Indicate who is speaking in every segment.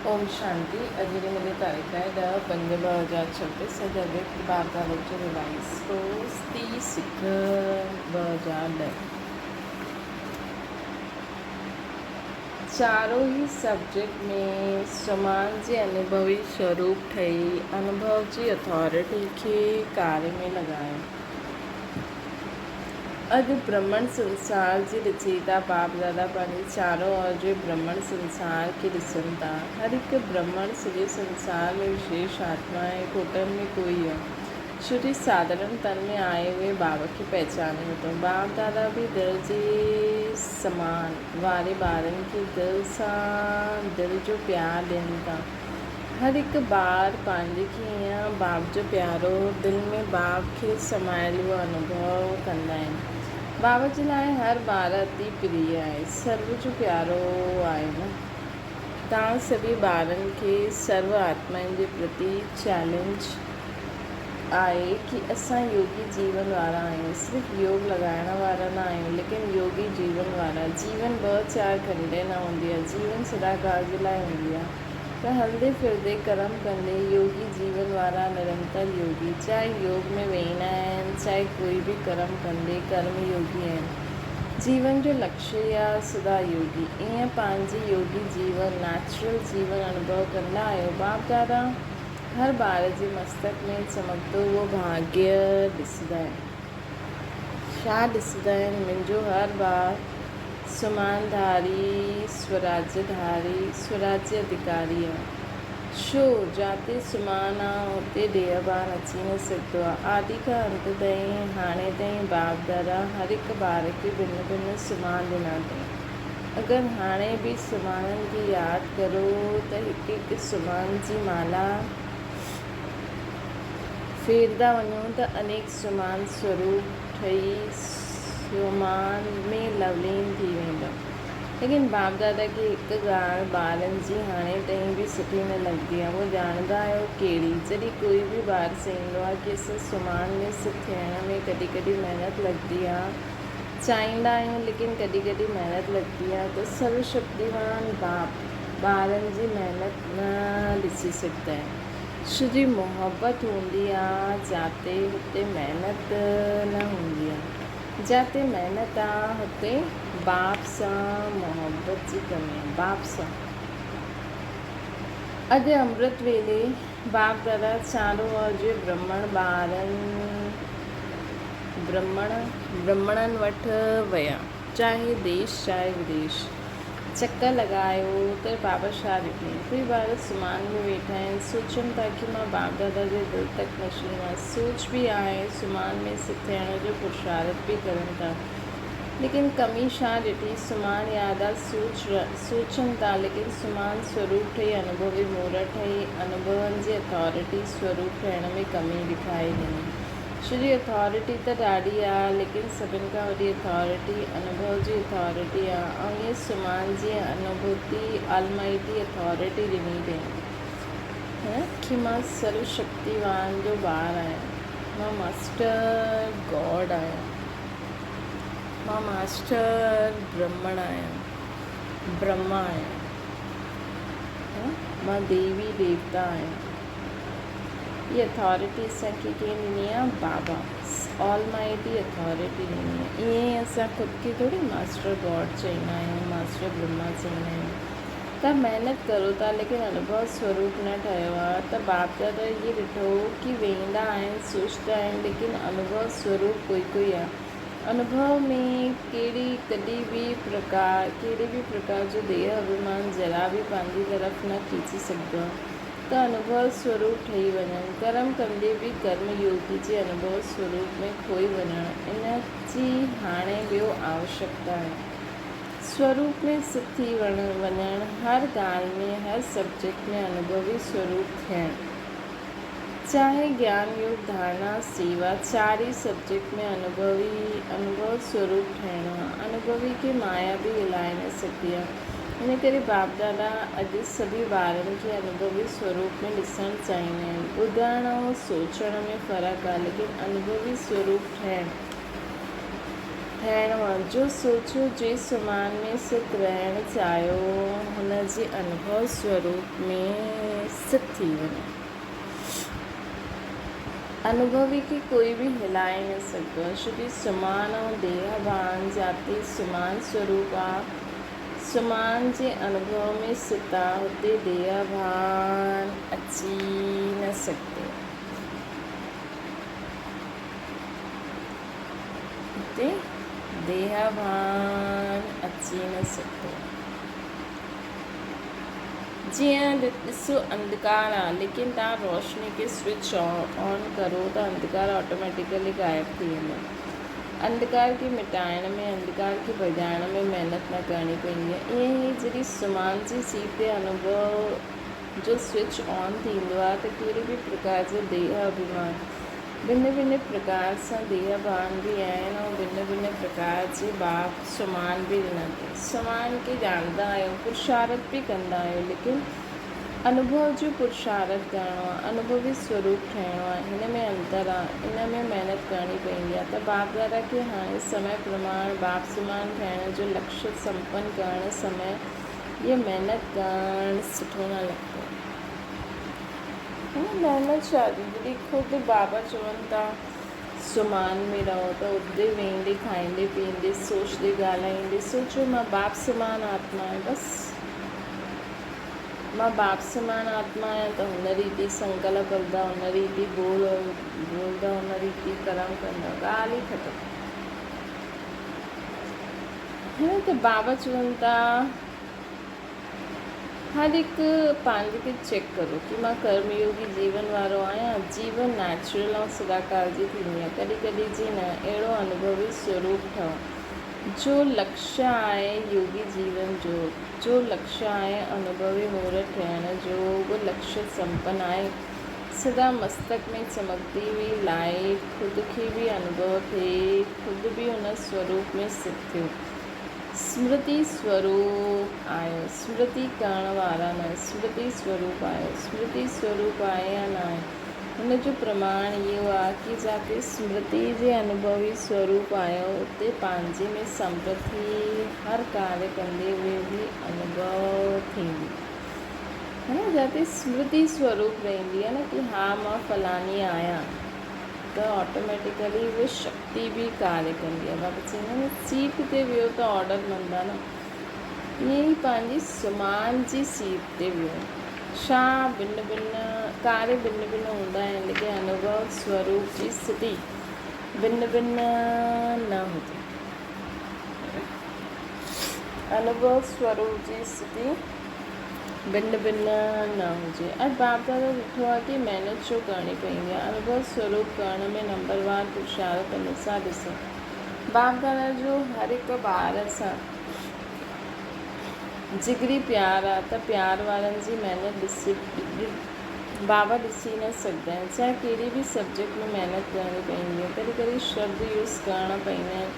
Speaker 1: اوم شانتي اڄ جي منهنجي تاريخ آهي 10/5/2026 اڄ اويڪت بابدارو جو ريوائز ڪورس 30/1/2010 چارو ئي سبجيڪٽ ۾ سمان جي انوڀوي سوروپ ٺهي انوڀو جي اٿارٽي کي ڪاري ۾ لڳايو. اڄ برهمڻ سنسار جي رچيتا باپ دادا پنهنجي چارو اور جي برهمڻ سنسار کي ڏسن ٿا. هر هڪ برهمڻ سڄي سنسار ۾ وشيش آتما آهي، کوٽن ۾ ڪوئي آهي. ڇو جي ساڌارڻ تن ۾ آئي هئي باب کي پهچانيو اٿئون. باپ دادا به دل جي سمان واري ٻارن کي دل سان دل جو پيار ڏين ٿا. هر هڪ ٻار پنهنجي کي ائين باپ جو پيارو، دل ۾ باپ کي سمايل اهو انوڀو ڪندا آهن. باپ جي لاء هر ٻار اتي پريه آهي، سرو جو پيارو آهي نه. توهان سڀئي ٻارن کي سرو آتمائن جي پرتي چئلينج آهي ڪي اسان يوگي جيون وارا آهيون، صرف يوگ لڳائڻ وارا نه آهيون، ليڪن يوگي جيون وارا. جيون ٻه چار گهنٽي نه هوندي آهي، جيون سدا ڪال جي لاء هوندي آهي. ته هلندي ڦرندي ڪرم ڪندي يوگي جيون وارا نرنتر يوگي چاهي يوگ ۾ ويهندا آهن چاهي ڪوئي به ڪرم ڪندي ڪرم يوگي آهن. جيون جو لڪشيه يا سدا يوگي. ائين پنهنجي يوگي جيون نيچرل جيون انوڀو ڪندا آهيو. باپ دادا هر ٻار جي مستڪ ۾ چمڪندو اهو ڀاڳيه ڏسندا آهن. ڇا ڏسندا آهن منهنجو هر ٻار سمانڌاري، سوراجڌاري، سوراجيه اڌڪاري آ. ڇو، جاتي سمان آ، اتي ڏيهه-ڀان اچي نه سگهندو آ. آدي کان انت تائين، هاڻي تائين باپ دادا هر هڪ ٻار کي ڀن ڀن سمان ڏنا اٿئين. اگر هاڻي به سمانن کي ياد ڪرو ته هڪ هڪ سمان جي مالا ڦيردا وڃو ته انيڪ سمان سوروپ ٺهي سومان ۾ لولين ٿي ويندؤ. ليڪن باپ دادا کي هڪ ڳالهه ٻارن جي هاڻي تائين به سٺي نه لڳندي آهي. اهو ڄاڻندا آهيو ڪهڙي؟ جڏهن ڪوئي به ٻار چئيندو آهي ڪي اسان سومان ۾ سٿ ٿيڻ ۾ ڪڏهن ڪڏهن محنت لڳندي آهي. چاهيندا آهيون ليڪن ڪڏهن ڪڏهن محنت لڳندي آهي ته سرو شڪتيوان باپ ٻارن جي محنت نه ڏسي سگهندا آهن. ڇو جي محبت هوندي آ جاتي هتي محنت نه هوندي آ. جاتي محنت آ هتي باپ سان محبت جي ڪمي آ. باپ سان. اڄ امرت ويلي باپ دادا چارو اڄ برهمڻ ٻارن برهمڻ برهمڻن وٽ ويا چاهي ديش چاهي وديش. چڪر لڳايو ته بابا شاهه ڏٺائين. ڪوئي ٻار سمان ۾ ويٺا آهن. سوچيم ٿا ڪي مان باپ دادا جي دل تڪ نشين هئان. سوچ به آهي سمان ۾ سٿ ٿيڻ جو پرشارٿ به ڪرن ٿا. ليڪن ڪمي شاهه ڏٺي. سمان ياد آ سوچ سوچن ٿا ليڪن سمان سوروپ ٺهي انوڀوي مورت ٺهي انوڀون جي اٿارٽي سوروپ ٺهڻ ۾ ڪمي ڏکائي ڏني. شري اٿارٽي ته ڏاڍي آ ليڪن سڀن کان وڏي اٿارٽي انوڀو جي اٿارٽي آ ۽ ائين سمان جي انوڀوتي آلمائٽي اٿارٽي ڏني اٿئين هن کي مان سرو شڪتيوان جو ٻار آهيان مان ماسٽر گاڊ آهيان مان ماسٽر برهمڻ آهيان برهما آهيان مان ديوي ديوتا آهيان. هي اٿارٽي اسان کي ڪنهن ڏني آ؟ بابا آل مائٽي اٿارٽي ڏني آ. ائين ئي اسان خود کي ٿوري ماسٽر گاڊ چئيندا آهيون، ماسٽر برهما چئيندا آهيون. توهان محنت ڪرو ٿا ليڪن انوڀو سوروپ نه ٺهيو آ ته باپ دادا اهي ڏٺو ڪي ويهندا آهن سوچدا آهن ليڪن انوڀو سوروپ ڪوئي ڪوئي آ. انوڀو ۾ ڪهڙي ڪڏهن به پرڪار ڪهڙي به پرڪار جو ديهه اڀيمان ذرا به پنهنجي طرف نه کيچي سگهندو آ. ته انوڀو سوروپ ٺهي وڃن. ڪرم ڪندي به ڪرم يوگي جي انوڀو سوروپ ۾ کوئي وڃڻ، ان جي هاڻي ٻيو آوشڪتا آهي. سوروپ ۾ سٿ ٿي وڃڻ، هر ڳالهه ۾ هر سبجيڪٽ ۾ انوڀوي سوروپ ٿيڻ. چاهي گيان يوگ، ڌارڻا، سيوا، چار ئي سبجيڪٽ ۾ انوڀوي انوڀو سوروپ ٺهڻو آهي. انوڀوي کي مايا به هلائي نه سگهندي آهي. ان ڪري باپ دادا اڄ سڀئي ٻارن کي انوڀوي سوروپ ۾ ڏسڻ چاهيندا آهن. ٻڌڻ ۽ سوچڻ ۾ فرق آهي ليڪن انوڀوي سوروپ ٺهڻ. ٺهڻو آ. جو سوچيو جي سمان ۾ ست رهڻ چاهيو، هن جي انوڀو سوروپ ۾ ست ٿي وڃو. انوڀوي کي ڪوئي به هلائي نه سگهندو آ، ڇو ڪي سمان ۽ ديهه ڀان جاتي سمان سوروپ آ، سمان جي انوڀو ۾ ست آ، هتي ديهه ڀان اچي نه سگهندو. هتي ديهاڀان اچي نه سگهندو. جيئن ڏسو انڌڪار آ ليڪن توهان روشني کي سوئچ آن ڪرو ته انڌڪار آٽوميٽيڪلي غائب ٿي ويندو. انڌڪار کي مٽائڻ ۾ انڌڪار کي ڀڄائڻ ۾ محنت نه ڪرڻي پوندي آ. ائين ئي جڏهن سمان جي سيٽ تي انوڀو جو سوئچ آن ٿيندو آ ته ڪهڙي به پرڪار جو ديهه اڀيمان ڀن ڀن پرڪار سان ديهه ڀان به آهن ۽ ڀن ڀن پرڪار جي باپ سمان به ڏنا اٿئي. سمان کي ڄاڻندا آهيو، پرشارٿ به ڪندا آهيو، ليڪن انوڀو جو پرشارٿ ڪرڻو آهي، انوڀوي سوروپ ٺهڻو آهي، هن ۾ انتر آهي، ان ۾ محنت ڪرڻي پوندي آهي ته باپ دادا کي هاڻي سمي پرماڻ باپ سمان ٺهڻ جو لڪشيه سمپن ڪرڻ سمي هيء محنت ڪرڻ سٺو نه لڳندو آهي. هن محنت ڇا جي، جڏهن خود بابا چون ٿا سمان ۾ رهو ته اٿندي ويهندي کائيندي پيئندي سوچندي ڳالهائيندي سوچيو مان باپ سمان آتما آهيان بس مان باپ سمان آتما آهيان ته هن ريتي سنڪلپ هلندا هن ريتي ٻول ٻولندا هن ريتي ڪرم ڪندا ڳالهه ئي ختم. هن ته بابا چون ٿا هر هڪ پنهنجي کي چيڪ ڪرو ڪي مان ڪرم يوگي جيون وارو آهيان. جيون نيچرل ۽ سداڪال جي ٿيندي آهي ڪڏهن ڪڏهن جي نه. اهڙو انوڀوي سوروپ ٺهو. جو لڪشيه آهي يوگي جيون جو، جو لڪشيه آهي انوڀوي مورت ٺهڻ جو، اهو لڪشيه سمپن آهي. سدا مستڪ ۾ چمڪندي هئي لائيٽ خود کي به انوڀو ٿئي، خود به ان سوروپ ۾ سٿ ٿيو. سمرتي سوروپ آهيو، سمرتي ڪرڻ وارا نه، سمرتي سوروپ آهيو. سمرتي سوروپ آهي يا نه آهي، هن جو پرماڻ اهو آهي ڪي جاتي سمرتي جي انوڀوي سوروپ آهيو، اتي پنهنجي ۾ سمرتي هر ڪاريه ڪندي هئي به انوڀو ٿيندي. هي نه، جاتي سمرتي سوروپ رهندي آهي نه ڪي ها مان فلاڻي آهيان ته آٽوميٽيڪلي اهو شڪتي به ڪاريه ڪندي آهي. بابا چوندا آهن نه سيٽ تي ويهو ته آرڊر مندا نه، ائين ئي پنهنجي سمان جي سيٽ تي ويهو. ڇا ڀن ڀن ڪاريه ڀن ڀن هوندا آهن ليڪن انوڀو سوروپ جي اسٿتي ڀن ڀن نه هجي. انوڀو سوروپ جي اسٿتي ڀن ڀن نه هجي. اڄ باپ دادا ڏٺو آهي ڪي محنت ڇو ڪرڻي پوندي آهي. انوڀو سوروپ ڪرڻ ۾ نمبر وار پرشارٿ انوسار ڏسو. باپ دادا جو هر هڪ ٻار سان جگري پيار آهي ته پيار وارن جي محنت ڏسي بابا ڏسي نه سگهندا آهن. چاهي ڪهڙي به سبجيڪٽ ۾ محنت ڪرڻي پوندي آهي. ڪڏهن ڪڏهن شبد يوز ڪرڻا پوندا آهن.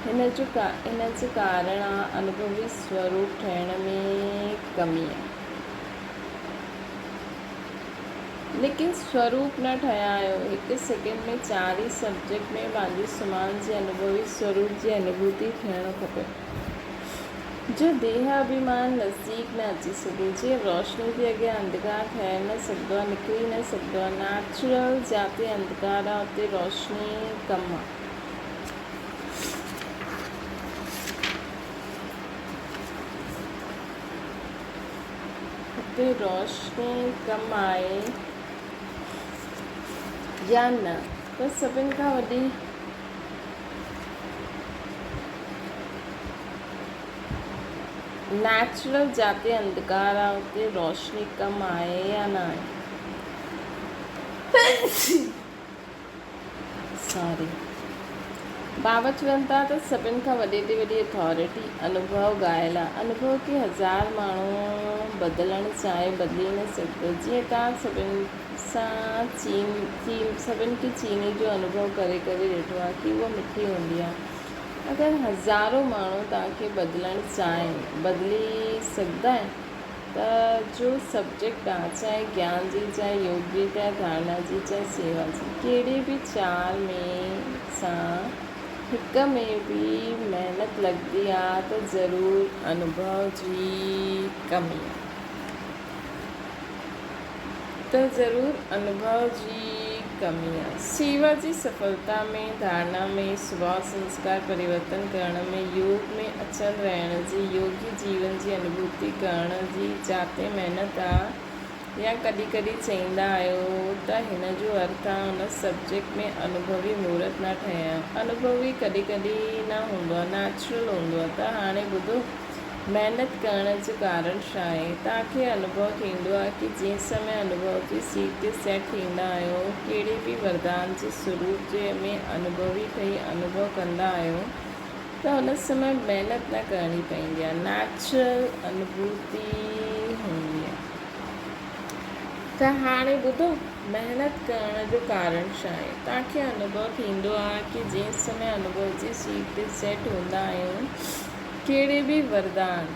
Speaker 1: هن جو ان جي ڪارڻ آ انوڀوي سوروپ ٺهڻ ۾ ڪمي آ. ليڪن سوروپ نه ٺهيا آهيو. هڪ سيڪنڊ ۾ چار ئي سبجيڪٽ ۾ پنهنجي سمان جي انوڀوي سوروپ جي انوڀوتي ٿيڻ کپي. جو ديهه اڀيمان نزديڪ نه اچي سگهي. جيئن روشني جي اڳيان انڌڪار ٺهي نه سگهندو آ، نڪري نه سگهندو آ. نيچرل جاتي انڌڪار آ اتي روشني ڪم آ. هتي روشني ڪم آهي يا نه پر سڀن کان وڏي نيچرل جاتي انڌڪار آ اتي روشني ڪم آهي يا نه آهي. ساري بابا چون ٿا ته سڀن کان وڏي تي وڏي اٿارٽي انوڀو ڳائل آ. انوڀو کي هزار ماڻهو بدلڻ چاهي بدلي نه سگهندو. جيئن توهان سڀن سان چين سڀن کي چيني جو انوڀو ڪري ڪري ڏٺو آ ڪي اها مٺي هوندي آ. اگر هزارو ماڻهو توهان کي بدلڻ چاهين بدلي سگهندا آهن؟ ته جو سبجيڪٽ آ، چاهي گيان جي، چاهي يوگ جي، چاهي ڌارنا جي، چاهي سيوا جي، ڪهڙي به چار ۾ سان هڪ ۾ به محنت لڳندي آ ته ضرور انوڀو جي ڪمي آ. ته ضرور انوڀو جي ڪمي آ. سيوا جي سڦلتا ۾، ڌارڻا ۾، سڀاء سنسڪار پريورتن ڪرڻ ۾، يوگ ۾ اچل رهڻ جي، يوگي جيون جي انوڀوتي ڪرڻ جي جاتي محنت آ يا ڪڏهن ڪڏهن چئيندا آهيو ته هن جو ارٿ آ ان سبجيڪٽ ۾ انوڀوي مورت نه ٺهيا آهيو. انوڀوي ڪڏهن ڪڏهن نه هوندو آ، نيچرل هوندو آ. ته هاڻي ٻڌو محنت ڪرڻ جو ڪارڻ ڇا آهي؟ توهان کي انوڀو ٿيندو آ ڪي جنهن سمي انوڀو جي سيٽ تي سيٽ ٿيندا آهيو، ڪهڙي به وردان جي سروپ جي ۾ انوڀوي ٺهي انوڀو ڪندا آهيو ته ان سمي محنت نه ڪرڻي پوندي آ، نيچرل انوڀوتي هوندي آ. ته هاڻي ٻڌو محنت ڪرڻ جو ڪارڻ ڇا آهي؟ توهان کي انوڀو ٿيندو آهي ڪي جنهن سمي انوڀو جي سيٽ تي سيٽ هوندا آهيون ڪهڙي به وردان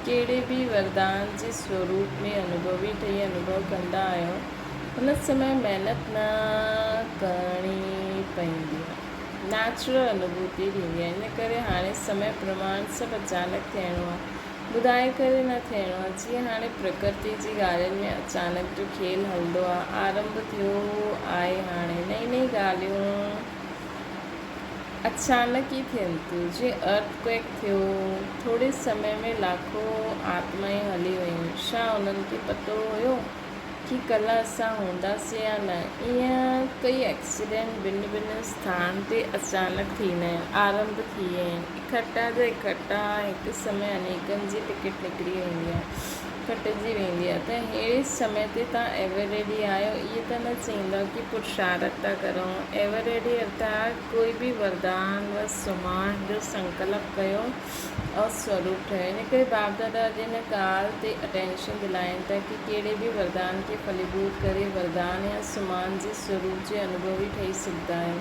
Speaker 1: ڪهڙي به وردان جي سوروپ ۾ انوڀوي ٺهي انوڀو ڪندا آهيو ان سمي محنت نه ڪرڻي پوندي آهي نيچرل انوڀوتي ٿيندي آهي ان ڪري هاڻي سمي پرماڻ سڀ اچانڪ ٿيڻو آهي ٻڌائي ڪري نه ٿيڻو آ. جيئن هاڻي پرڪرتي جي ڳالهين ۾ اچانڪ جو کيل هلندو آ. آرنڀ ٿيو آهي هاڻي. نئين نئين ڳالهيون اچانڪ ئي ٿين ٿيون. جيئن ارٿ ڪوئيڪ ٿيو. ٿوري سمي ۾ لاکو آتمائون هلي ويون. ڇا انهن کي پتو هيو ڪي ڪلهه اسان هونداسين يا نه؟ ايئن ڪئي ايڪسيڊنٽ ڀن ڀن اسٿان تي اچانڪ ٿيندا آهن، آرنڀ ٿي ويا آهن. اڪٺا جا اڪٺا هڪ سمي انيڪن جي ٽڪيٽ نڪري ويندي آهي، ڪٽجي ويندي آهي ته اهڙي سمي تي توهان ايور ريڊي آهيو اهي ته نه چئيندؤ ڪي پرشارٿ ٿا ڪرون. ايور ريڊي ارٿات ڪوئي به وردان و سمان جو سنڪلپ ڪيو ۽ سوروپ ٺهيو. ان ڪري باپ دادا اڄ ان ڳالهه تي اٽينشن دلائين ٿا ڪي ڪهڙي به وردان کي ڦليڀوت ڪري وردان يا سمان جي سوروپ جي انوڀوي ٺهي سگهندا آهيو.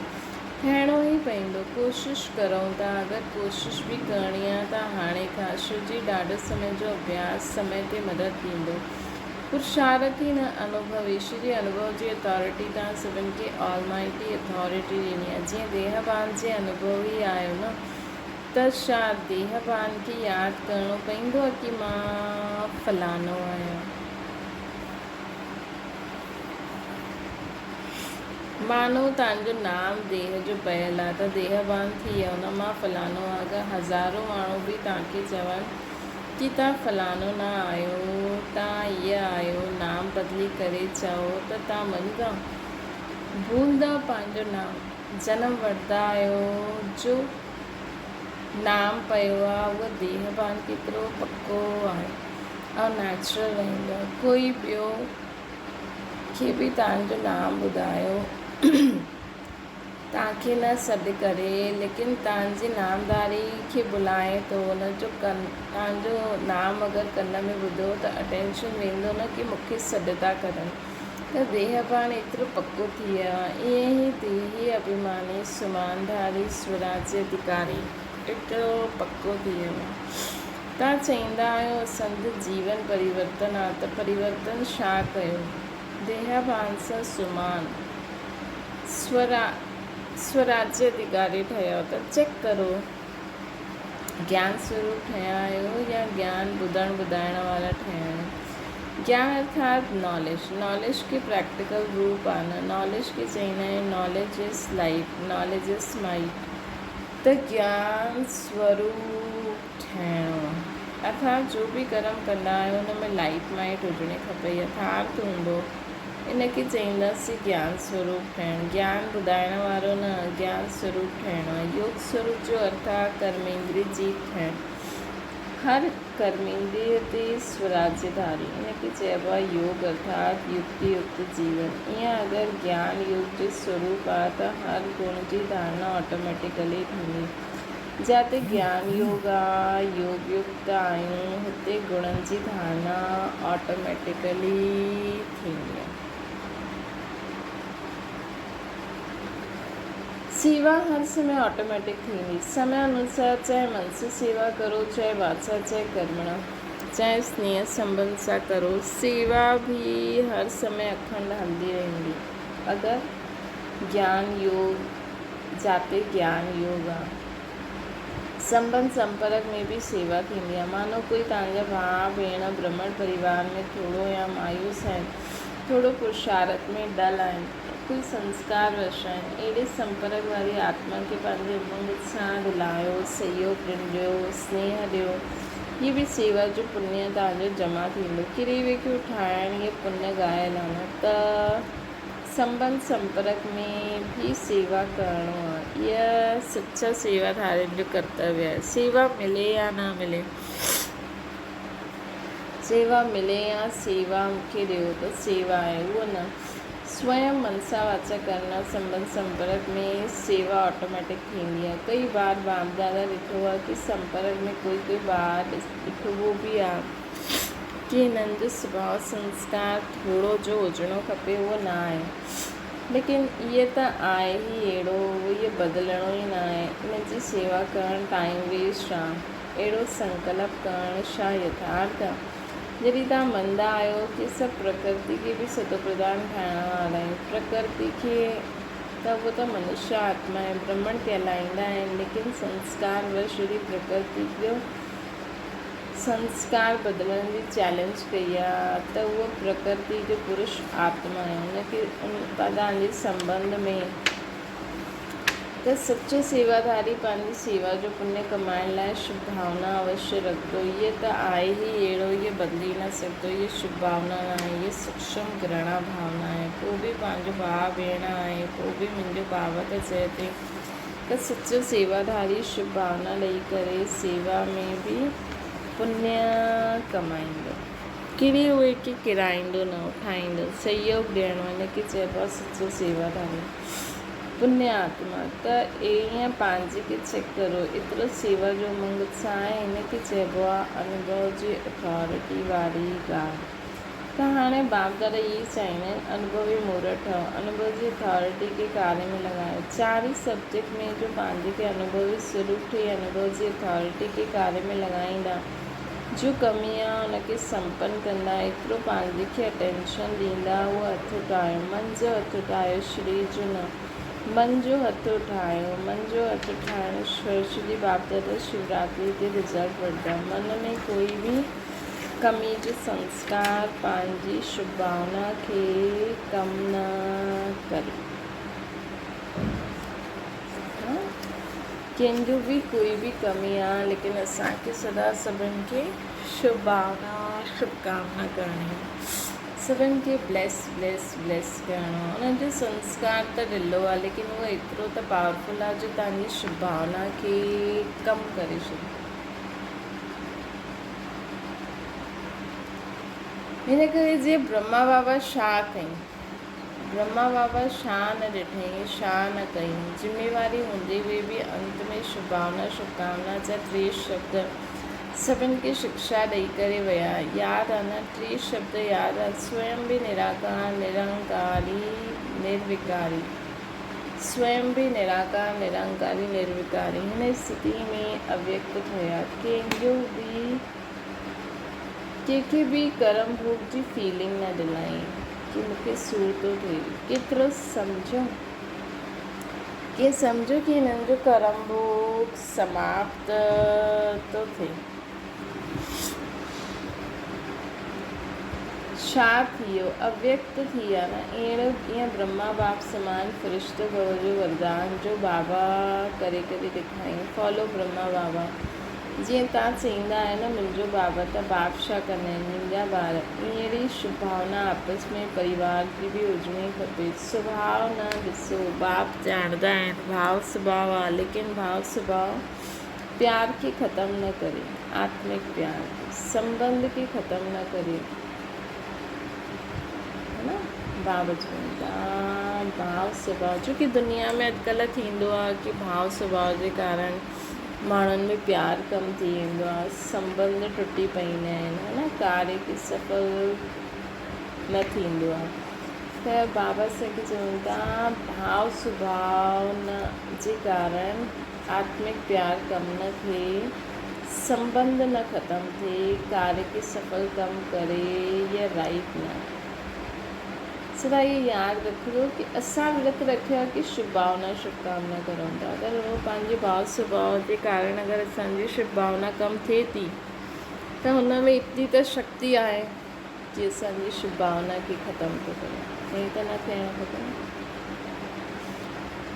Speaker 1: ٺهڻو ئي پئيندو. ڪوشش ڪرون ٿا. اگر ڪوشش به ڪرڻي آ ته هاڻي کان. شو جي ڏاڍو سمي جو اڀياس سمي تي مدد ڏيندو. پرشارٿي نه انوڀوي. شو جي انوڀو جي اٿارٽي توهان سڀن کي آل مائٽي اٿارٽي ڏني آ. جيئن ديهه ڀان جي انوڀوي آهيو نه. ته ڇا ديهبان کي ياد ڪرڻو پئيندو ڪي مان فلاڻو آهيان؟ مانو تان جو نام ديهه جو پيل آ ته ديهبان ٿي ويو نه مان فلاڻو آ اگر هزارون ماڻهو به تان کي چون ڪي تان فلاڻو نه آهيو تان هيء آهيو نام بدلي ڪري چئو ته تان مڃدا؟ ڀولدا پنهنجو نام؟ جنم وٺندا آهيو جو نام پيو آ اهو ديهه ڀان ڪيترو پڪو آهي ۽ نيچرل رهندو آهي ڪوئي ٻيو کي به توهان جو نام ٻڌايو توهان کي نه سڏ ڪري ليڪن توهان جي نامداري کي بلائي ٿو ان جو ڪن توهان جو نام اگر ڪن ۾ ٻڌو ته اٽينشن ويندو نه ڪي مون کي سڏ ٿا ڪرن ته ديهه ڀاڻ ايترو پڪو ٿي ويو آهي. ائين ئي ديهي اڀيماني، سمانڌاري، سوراجي اڌڪاري ايترو پڪو ٿي ويو آهي. توهان چئيندا آهيو اسان جو جيون پريورتن آهي ته پريورتن ڇا ڪيو؟ ديهه ڀاڻ سان سمان، سوراجي اڌڪاري ٺهيو ته چيڪ ڪرو گيان سوروپ ٺهيا آهيو يا گيان ٻڌڻ ٻڌائڻ وارا ٺهيا آهيو. گيان ارٿات ناليج، ناليج کي پريڪٽيڪل روپ آ نه، ناليج کي چئيندا آهن knowledge is light, knowledge is might ته گيان سوروپ ٺهڻو آ. ارٿات جو به ڪرم ڪندا آهيو ان ۾ لائيٽ مائيٽ هجڻي کپي، يٿارٿ هوندو، ان کي چئينداسين گيان سوروپ ٺهڻ. گيان ٻڌائڻ وارو نه، گيان سوروپ ٺهڻو آ. يوگ سوروپ جو ارٿ آ ڪرميندري جيت ٺهڻ. هر ڪرميندريء تي سوراجيه ڌاري. ان کي چئبو آهي يوگ ارٿات يڪتي يڪت جيون. ايئن اگر گيان يوگ جو سوروپ آهي ته هر گڻ جي ڌارڻا آٽوميٽيڪلي ٿيندي. جاتي گيان يوگ آ، يوگ يڪت آهيون، هتي گڻن جي ڌارڻا آٽوميٽيڪلي ٿيندي آهي. سيوا هر سمي آٽوميٽڪ ٿيندي. سمي انوسار چاهي من سان سيوا ڪرو، چاهي واچا چاهي ڪرمڻا، چاهي سنيهه سنٻنڌ سان ڪرو، سيوا به هر سمي اکنڊ هلندي رهندي. اگر گيان يوگ جاتي گيان يوگ آ. سنٻنڌ سمپرڪ ۾ به سيوا ٿيندي آ. مانو ڪوئي توهان جا ڀاء ڀيڻ برهمڻ پريوار ۾ ٿورو يا مايوس آهن، ٿورو پرشارٿ ۾ ڊل آهن، ڪوئي سنسڪار وش آهن، اهڙي سمپرڪ واري آتما کي پنهنجي امنگ سان رلايو، سهيوگ ڏيو، سنيهه ڏيو. هي به سيوا جو پڃ توهان جو جمع ٿيندو. ڪري وي کي اٺائڻ هي پڃ ڳايل آ نه ته. سنٻنڌ سمپرڪ ۾ به سيوا ڪرڻو آ. اها سچا سيواڌارين جو ڪرتويه آهي. سيوا ملي يا نه ملي. سيوا ملي يا سيوا مون کي ڏيو ته سيوا آهي اهو نه. سوئم منسا واچا ڪرڻا سنٻنڌ سمپرڪ ۾ سيوا آٽوميٽڪ ٿيندي آ. ڪئي بار باپ دادا ڏٺو آ ڪي سمپرڪ ۾ ڪوئي ڪوئي ٻار ڏٺبو به آ. ڪي هنن جو سڀاء سنسڪار ٿورو جو هجڻو کپي اهو نه آهي. ليڪن اهي ته آهي ئي اهڙو اهي بدلڻو ئي نه آهي. ان جي سيوا ڪرڻ ٽائيم ويسٽ آ. اهڙو سنڪلپ ڪرڻ ڇا يٿارٿ آ؟ جڏهن توهان مندا آهيو ڪي سڀ پرڪرتي کي به ستوپرڌان ٺاهڻ وارا آهيون. پرڪرتي کي ته اهو ته منشيه آتما آهي برهمڻ ڪهلائيندا آهن ليڪن سنسڪار وش جڏهن پرڪرتي جو سنسڪار بدلڻ جي چئلينج ڪئي آ ته اهو پرڪرتي جو پرش آتما آهي ان کي ان پدان جي سنٻنڌ ۾ ته سچو سيواڌاري پنهنجي سيوا جو پڃ ڪمائڻ لاء شڀ ڀاونا اوشيه رکندو. هيء ته آهي ئي اهڙو، هيء بدلي نه سگهندو. هيء شڀ ڀاونا نه آهي، هيء سوڪشم گرهڻا ڀاونا آهي. پوء به پنهنجو ڀاء ڀيڻ آهي، پوء به منهنجو بابا ته چئي ٿي ته سچو سيواڌاري شڀ ڀاونا ڏئي ڪري سيوا ۾ به پڃ ڪمائيندو. ڪري اهي کي ڪيرائيندو نه اٺائيندو. سهيوگ ڏيڻو ان کي چئبو آهي سچو سيواڌاري پڃ آتما. ته ايئن پنهنجي کي چيڪ ڪرو ايترو سيوا جو امنگ ڇا آهي ان کي چئبو آهي انوڀو جي اٿارٽي واري ڳالهه. ته هاڻي باپ دادا اهي ئي چاهيندا آهن انوڀوي مورهه ٺهو، انوڀو جي اٿارٽي کي ڪاري ۾ لڳايو. چار ئي سبجيڪٽ ۾ جو پنهنجي کي انوڀوي سروپ ٺهي انوڀو جي اٿارٽي کي ڪاري ۾ لڳائيندا، جو ڪمي آ ان کي سمپن ڪندا، ايترو پنهنجي کي اٽينشن ڏيندا اهو هٿ اٺايو، من جو هٿ اٺايو شرير جو نه، من جو هٿ اٺايو، من جو هٿ اٺائڻ شرچ جي باپ دادا شوراتري تي رزلٽ وٺندا، من ۾ ڪوئي به. ڪمي جو سنسڪار پنهنجي شڀ ڀاونا کي ڪم نه ڪري. ڪنهن جو به ڪوئي به ڪمي آ ليڪن اسان کي سدا سڀن کي شڀ ڀاونا شڀ ڪامنا ڪرڻي آ سڀن کي بليس بليس بليس ڪرڻو آ انهن جو سنسڪار ته ڍلو آ ليڪن اهو ايترو ته پاورفل آ جو توهان جي شڀ ڀاونا کي ڪم ڪري ڇڏي. هن ڪري جي برهما بابا ڇا ڪئي؟ برهما بابا ڇا نه ڏٺئي، ڇا نه ڪئي؟ ذميواري هوندي هئي به انت ۾ شڀاونا شڀڪامنا جا ٽي شبد سڀن کي شڪشا ڏئي ڪري ويا. ياد آ نه؟ ٽي شبد ياد آ، سوئم به نراڪار، نرنڪاري، نروڪاري. سوئم به نراڪار، نرنڪاري، نروڪاري هن استٿي ۾ اويڪت ٿيا. ڪنهن جو به ڪنهن کي به ڪرم ڀوڳ جي فيلنگ نه ڏنائين ڪي مون کي سور ٿو ٿئي. ڪيترو سمجهو ڪيئن سمجهو ڪي هنن جو ڪرم ڀوڳ سماپت ٿو ٿئي. ڇا ٿي ويو؟ اويڪت ٿي ويا نه؟ اهڙو ڪيئن برهما باپ سمان فرشتو ڀو جو وردان جو بابا ڪري ڪري ڏيکاريائين. فالو برهما بابا. جيئن توهان چئيندا آهيو نه منهنجو بابا ته باپ ڇا ڪندا آهن منهنجا ٻار. اهڙي شڀ ڀاونا آپس ۾ پريوار جي به هجڻي کپي. سڀاء نه ڏسو باپ ڄاڻندا آهن ڀاء سڀاء آ ليڪن ڀاء سڀاء پيار کي ختم نه ڪري، آتمڪ پيار کي، سنٻنڌ کي ختم نه ڪري، ها نه؟ ڀاو چون ٿا ڀاو سڀاء ڇو ڪي دنيا ۾ اڄڪلهه ٿيندو آهي ڪي ڀاو سڀاء جي ڪارڻ ماڻهن ۾ پيار ڪم ٿي ويندو آهي سنٻنڌ ٽٽي پئيندا آهن ها نه ڪاري کي سڦل نه ٿيندو آهي ته بابا سائين کي چون ٿا ڀاو سڀاء نه جي ڪارڻ آتمڪ پيار ڪم نه ٿئي، سنٻنڌ نه ختم ٿئي، ڪاري کي سڦل ڪم ڪري يا رائٽ نه. سدا اهو ياد رکجو ڪي اسان ورت رکيو آهي ڪي شڀ ڀاونا شڀ ڪامنا ڪرون ٿا اگر اهو پنهنجي ڀاو سڀاء جي ڪارڻ اگر اسان جي شڀ ڀاونا ڪم ٿئي ٿي ته هن ۾ ايتري ته شڪتي آهي ڪي اسان جي شڀ ڀاونا کي ختم ٿو ڪري ائين ته نه ٿيڻ کپي نه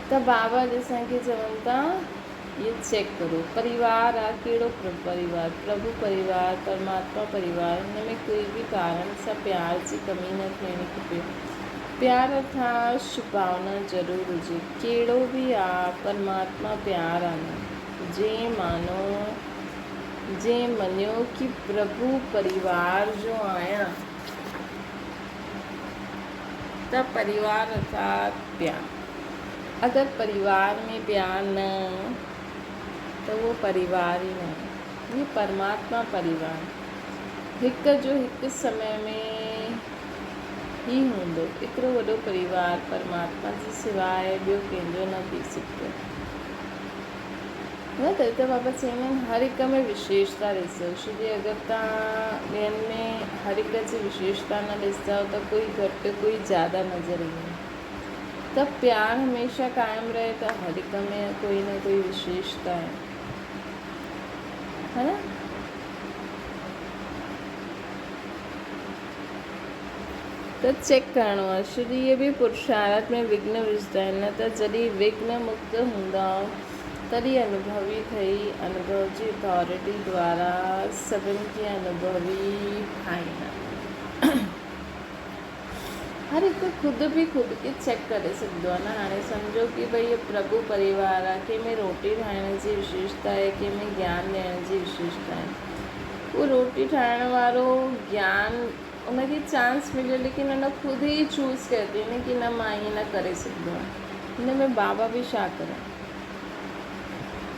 Speaker 1: ته بابا جي اسان کي چون ٿا اهو چيڪ ڪرو پريوار آ ڪهڙو پريوار پرڀو پريوار پرماتما پريوار هن ۾ ڪوئي به ڪارڻ سان پيار جي ڪمي نه ٿيڻي کپي پيار ارٿات شڀاونا ضرور هجي ڪهڙو به آ پرماتما پيار آ نه جنهن مانو جنهن مڃيو ڪي پرڀو پريوار جو آهيان ته پريوار ارٿات پيار اگر پريوار ۾ پيار نه ته اهو پريوار ئي نه آهي. هي پرماتما پريوار هڪ جو هڪ سمي ۾ ئي هوندو. ايترو وڏو پريوار پرماتما جي سواء ٻيو ڪنهن جو نه ٿي سگهندو. نه ته هتي بابا چوندا آهن هر هڪ ۾ وشيشتا ڏسو. ڇو جي اگر توهان ٻين ۾ هر هڪ جي وشيشتا نه ڏسندؤ ته ڪوئي گهٽ ڪوئي زياده نظر ايندو. ته پيار هميشه قائم رهي ته هر هڪ ۾ ڪوئي نه ڪوئي وشيشتا آهي ها نه؟ ته چيڪ ڪرڻو آهي ڇو جو اهي به پرشارٿ ۾ وگهن وجهندا آهن نه ته جڏهن وگهن مڪت هوندا تڏهن انوڀوي ٿئي انوڀو جي اٿارٽي دوارا سڀن کي انوڀوي ٺاهيندا. هر هڪ خود به خود کي چيڪ ڪري سگهندو آهي نه هاڻي سمجهو ڪي ڀئي هي پرڀو پريوار آهي ڪنهن ۾ روٽي ٺاهڻ جي وشيشتا آهي ڪنهن ۾ گيان ڏيڻ جي وشيشتا آهي اهو روٽي ٺاهڻ وارو گيان ان کي چانس مليو ليڪن ان خود ئي چوز ڪيو اٿئي نه ڪي نه مان ائين نه ڪري سگهندو آهيان هن ۾ بابا به ڇا ڪري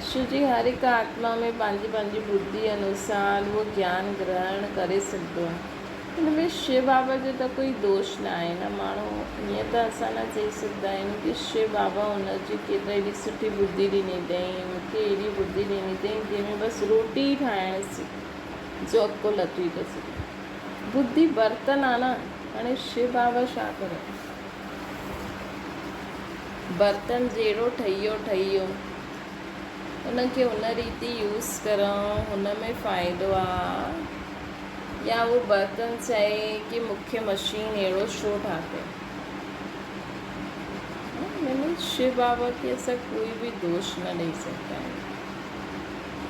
Speaker 1: شو جي هر هڪ آتما ۾ پنهنجي پنهنجي ٻڌي انوسار اهو گيان گرهڻ ڪري سگهندو آهي هن ۾ شو بابا جو ته ڪوئي دوش نه آهي نه ماڻهو ائين ته اسان نه چئي سگهندا آهيون ڪي شو بابا هن جي کي ته ايڏي سٺي ٻڌي ڏني اٿئي مون کي ايڏي ٻڌي ڏني اٿئي جنهن ۾ بس روٽي ئي ٺاهڻ جو عقل اچي ٿو سگهي ٻڌي برتن آ نه هاڻي شو بابا ڇا ڪري برتن جهڙو ٺهي ويو ٺهي ويو ان کي ان ريتي يوز ڪرڻ هن ۾ فائدو آ يا اهو برتن چئي ڪي مون کي مشين اهڙو ڇو ٺاهي. يعني شو بابا کي اسان ڪوئي به دوش نه ڏئي سگهندا آهيون.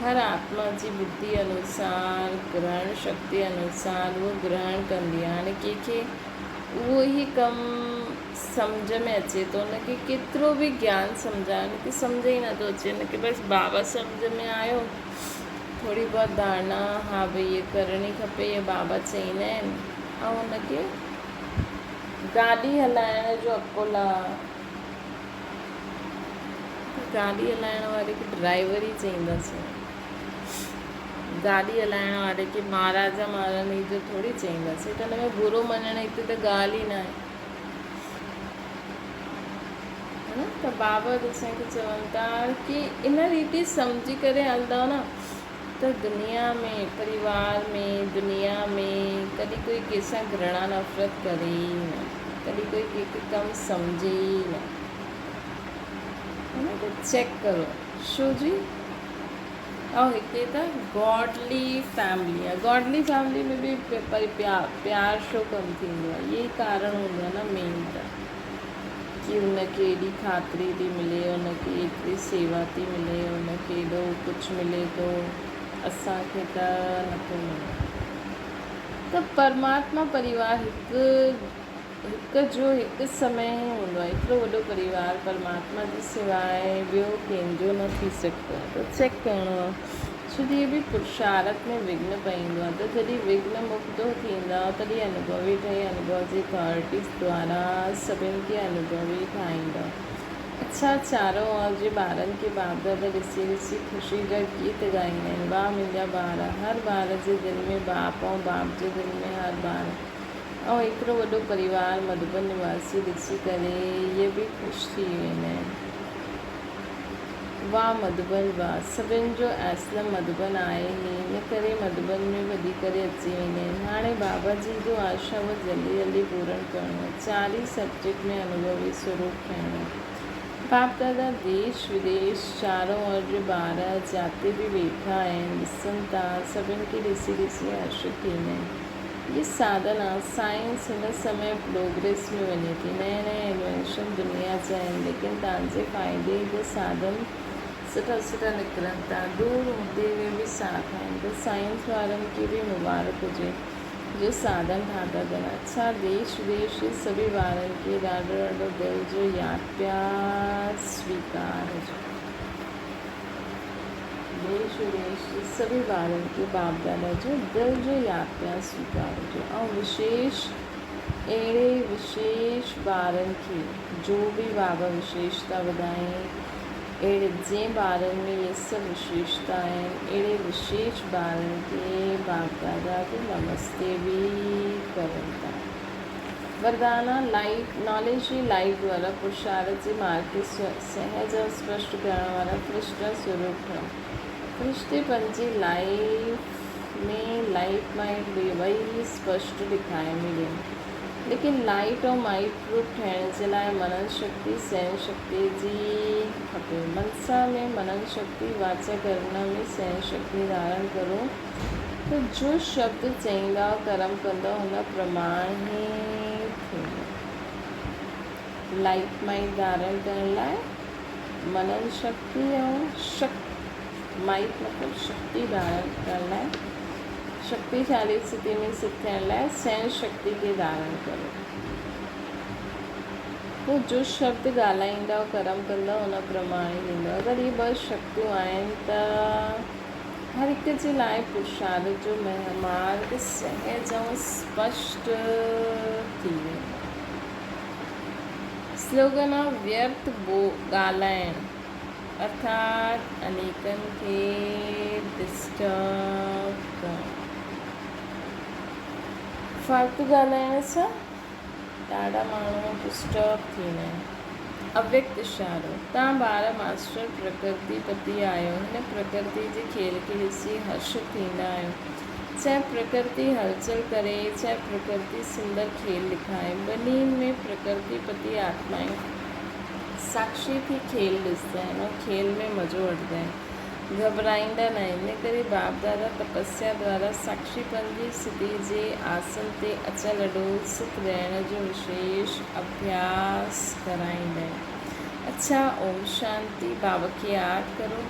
Speaker 1: هر آتما جي ٻڌي انوسار گرهڻ شڪتي انوسار اهو گرهڻ ڪندي آهي. هاڻي ڪنهن کي اهو ئي ڪم سمجهه ۾ اچي ٿو ان کي ڪيترو به گيان سمجهايو ان کي سمجهه ئي نٿو اچي ان کي بس بابا سمجهه ۾ آيو ٿوري بهت ڌارڻا ها ڀئي هيء ڪرڻي کپي هيء بابا چئيندا آهن ۽ ان کي گاڏي هلائڻ جو عقل آ گاڏي هلائڻ واري کي ڊرائيور ئي چئينداسين گاڏي هلائڻ واري کي مهاراجا مهاراڻي جو ٿوري چئينداسين ته ان ۾ برو مڃڻ هتي ته ڳالهه ئي ناهي نه ته بابا اسان کي چون ٿا ڪي ان ريتي سمجهي ڪري هلندؤ نه ته دنيا ۾ پريوار ۾ دنيا ۾ ڪڏهن ڪوئي ڪنهن سان گهرڻا نفرت ڪري ئي نه ڪڏهن ڪوئي ڪنهن کي ڪم سمجهي ئي نه نه ته چيڪ ڪرو شو جي ۽ هتي ته گاڊلي فيملي آهي گاڊلي فيملي ۾ به پيار شو ڪم ٿيندو آهي اهي ئي ڪارڻ هوندو آهي نه مين ته ڪي ان کي ايڏي خاطري ٿي ملي ان کي ايتري سيوا ٿي ملي ان کي ايڏو ڪجهه ملي ٿو اسان کي ته نٿو ملي ته پرماتما پريوار هڪ هڪ جو هڪ سمي ئي هوندو آهي. ايترو وڏو پريوار پرماتما جي سواء ٻيو ڪنهن جو نه ٿي سگهندو آهي ته چيڪ ڪرڻو آهي ڇو جو هي به پرشارٿ ۾ وگهن پئيندو آهي ته جڏهن وگهن مڪت ٿيندا تڏهن انوڀوي ٺهي انوڀو جي اٿارٽيز دوارا سڀن کي انوڀوي ٺاهيندا. اڇا چارو اوهان جي ٻارن کي باپ دادا ڏسي ڏسي خوشي جا گيت ڳائيندا آهن واهه منهنجا ٻار هر ٻار جي دل ۾ باپ ۽ باپ جي دل ۾ هر ٻار. ۽ ايترو وڏو پريوار مڌوبن نواسي ڏسي ڪري اهي به خوش ٿي ويندا آهن. واھ مڌوبن واھ! سڀن جو ايسلم مڌوبن آهي ئي، ان ڪري مڌوبن ۾ وڌي ڪري اچي ويندا آهن. هاڻي بابا جي جو آشا اهو جلدي جلدي پورڻ ڪرڻو آهي. چار ئي سبجيڪٽ ۾ انوڀوي سروپ ٺهڻو آهي. باپ دادا ديش وديش چارون اور جي ٻار جاتي به ويٺا آهن، ڏسن ٿا، سڀن کي ڏسي ڏسي هرشت ٿيندا آهن. هي ساڌنا، سائنس، هن سمي پروگريس ۾ وڃي ٿي. نئين نئين انوينشن دنيا جا آهن، ليڪن تان جي فائدي جا ساڌن سٺا سٺا نڪرن ٿا. دور هوندي هوئي به ساٿ آهن ته سائنس وارن کي به مبارڪ هجي جو ساڌن ٺاتا اٿن. اڇا ديش وديش جي سڀي ٻارن کي ڏاڍو ڏاڍو دل جو ياد پيار سويڪار هجي. ديش وديش جي سڀني ٻارن کي باپ دادا جو دل جو ياد پيار سويڪار هجي ۽ وشيش اهڙي وشيش ٻارن کي جو به بابا وشيشتا ٻڌائين اهڙي جنهن ٻارن ۾ اهي سڀ وشيشتا آهن اهڙي وشيش ٻارن کي باپ دادا به نمستي به ڪرن ٿا. وردانا، لائيٽ، ناليج جي لائيٽ دوارا پرشارٿ جي مارگ کي سهج ۽ اسپشٽ ڪرڻ وارا فرشتا سوروپ ٺهو. فرشتي پنهنجي لائيف ۾ لائيٽ مائيٽ ٻئي اسپشٽ ڏکائي ۾ ڏين. ليڪن لائيٽ ۽ مائيٽ پروف ٺهڻ جي لاء منن شڪتي، سهن شڪتي جي کپي. منسا ۾ منن شڪتي، واچا ڪرنا ۾ سهن شڪتي ڌارڻ ڪرو ته جو شبد چئيندا ڪرم ڪندؤ ان پرماڻ ئي ٿيندو. لائيٽ مائيٽ ڌارڻ ڪرڻ لاء منن شڪتي ۽ شڪ مائيٽ مطلب شڪتي ڌارڻ ڪرڻ لاء شڪتيشالي اسٿتي ۾ سٿ ٿيڻ لاء سهن شڪتي کي ڌارڻ ڪريو. پوء جو شبد ڳالهائيندؤ ڪرم ڪندؤ ان پرماڻ ئي ٿيندو. اگر اهي ٻه شڪتيون آهن ته هر هڪ جي لاء پرشارٿ جو مارگ سهج ۽ اسپشٽ ٿي ويندو. سلوگن آ ويرٿ ڳالهائڻ ارٿات انيڪن کي ڊسٽرب ڪرڻ. فالتو ڳالهائڻ سان ڏاڍا ماڻهو ڊسٽرب ٿيندا آهن. اويڪت اشارو، تان ٻار ماسٽر پرڪرتي پتي آهيو، هن پرڪرتي جي کيل کي ڏسي هرشت ٿيندا آهيو. چاهي پرڪرتي هلچل ڪري، چاهي پرڪرتي سندر کيل ڏکائي، ٻنهي ۾ پرڪرتي پتي آتمائون ساکشي ٿي کيل ڏسندا آهن ۽ کيل ۾ مزو وٺندا آهن، گهٻرائيندا نه آهن. ان ڪري باپ دادا تپسيا دوارا ساکشي پن جي سٿي جي آسن تي اچل اڏول سٿ رهڻ جو وشيش اڀياس ڪرائيندا آهن. اڇا اوم شانتي، بابا کي ياد ڪرو.